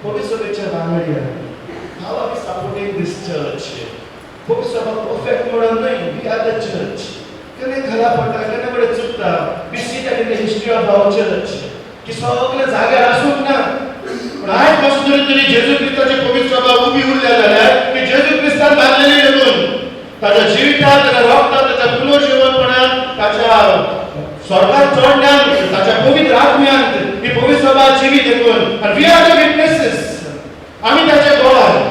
पवित्र सभेच्या वांगडी आमी. How are we supporting this church? पवित्र सभा परफेक्ट म्हणून न्हय, we are the church. केन्ना खाला पडटा, केन्ना कडेन चुकता. We see that in the history of our church की सगळे जाग्यार आसूंक ना, पूण आयज पासून जरी तरी जेजू क्रिस्ताची पवित्र सभा उबी उरल्या जाल्यार ती जेजू क्रिस्तान बांदलेली देखून, ताच्या जिवितांत, ताच्या रक्तांत, ताच्या पुनर्जिवनपणात, ताच्या स्वर्गात चडण्यान, ताच्या पवित्र आत्म्यांत ही पवित्र सभा जिवी देखून. आनी we are the witnesses. आमी ताचे गोवाय.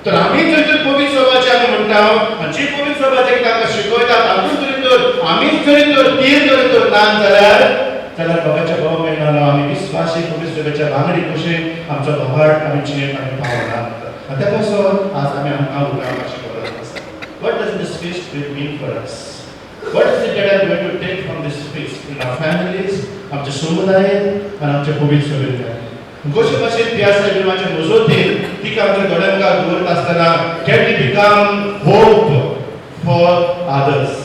तर आमी जर तर पवित्र सभाची आमी म्हणटा आनी जी पवित्र सभा जे तांकां शिकयता, तातूंत जरी तर आमीच जरी तर तीर जरी तर ना जाल्यार बाबाच्या भाव भयणांनो, आमी विस्वासी पवित्र सभेच्या वांगडी कशे आमचो भावार्थ आमी जिणेंत आमी पावना. आनी त्या पासून आज आमी आमकां उलोवपाची गरज आसा. What does this feast mean for us? What is it that I'm going to take from this feast in our families, आमच्या समुदायेत आनी आमच्या पवित्र सभेंतल्यान? कशे भाशेन पिया साहेबाच्या मजतीन तिका आमच्या दोळ्या मुखार दवरता आसतना can we become hope for others?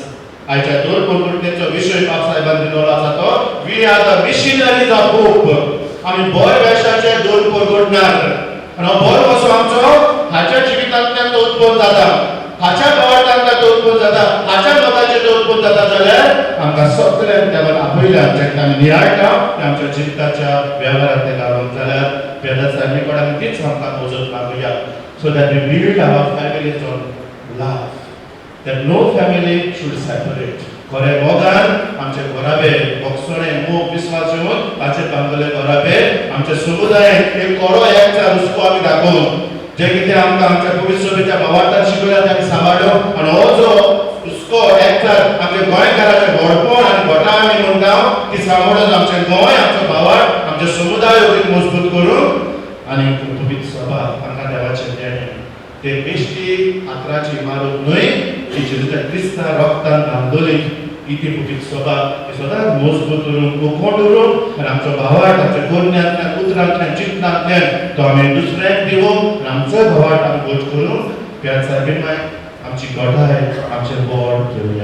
आयच्या दोन कोंकणीचो विशय बाब साहेबान दिलेलो आसा तो "We are the missionaries of hope". आमी बऱ्या वेशाचे दोन परगटणार आनी हो बरो कसो आमचो हाच्या जिवितांतल्यान तो उत्पन्न जाता, हाच्या भावार्थांतल्यान तो उत्पन्न जाता, हाच्या मताचेर तो उत्पन्न जाता. जाल्यार आमकां सगळ्यांक देवान आपयल्या, जेन्ना आमी नियाळटा ते आमच्या जिविताच्या वेव्हारांत ते घालूंक जाल्यार पेदा साहेबी कडेन आमी तीच आमकां मजत मागुया, so that we build our families on love, that no family should separate. खरें मोगान आमचे घराबे भोगसणे, मोग, विस्वास येवन ताचेर बांदलेले घराबे, आमच्या समुदायेक एक खरो एकचार, हुस्को आमी दाखोवन, जे कितें आमकां आमच्या पवित्र सभेच्या भावार्थान शिकयला ते आमी सांबाळ्यो. आनी हो जो हुस्को, एकचार, आमच्या गोंयकाराचें व्हडपण आनी घोटां आमी म्हणटा ती सांबाळून आमचें गोंय, आमचो भावार्थ, आमचें समुदाय अदीक मजबूत करून आनी पवित्र सभा आमकां देवाचें देणें. ते बेश्टी फातराची इमारत न्हय, ती जेजूच्या क्रिस्ता रक्तान बांदलेली ही ती पवित्र सभा. ती सदांच मजबूत उरूंक, उकोंड उरूंक आनी आमचो भावार्थ आमच्या करण्यांतल्यान, उतरांतल्यान, चिंतनांतल्यान तो आमी दुसऱ्यांक दिवंक आनी आमचोय भावार्थ आमी घट करूंक प्याद साहेबीन माय आमची घटाय, आमचें बोड घेवया.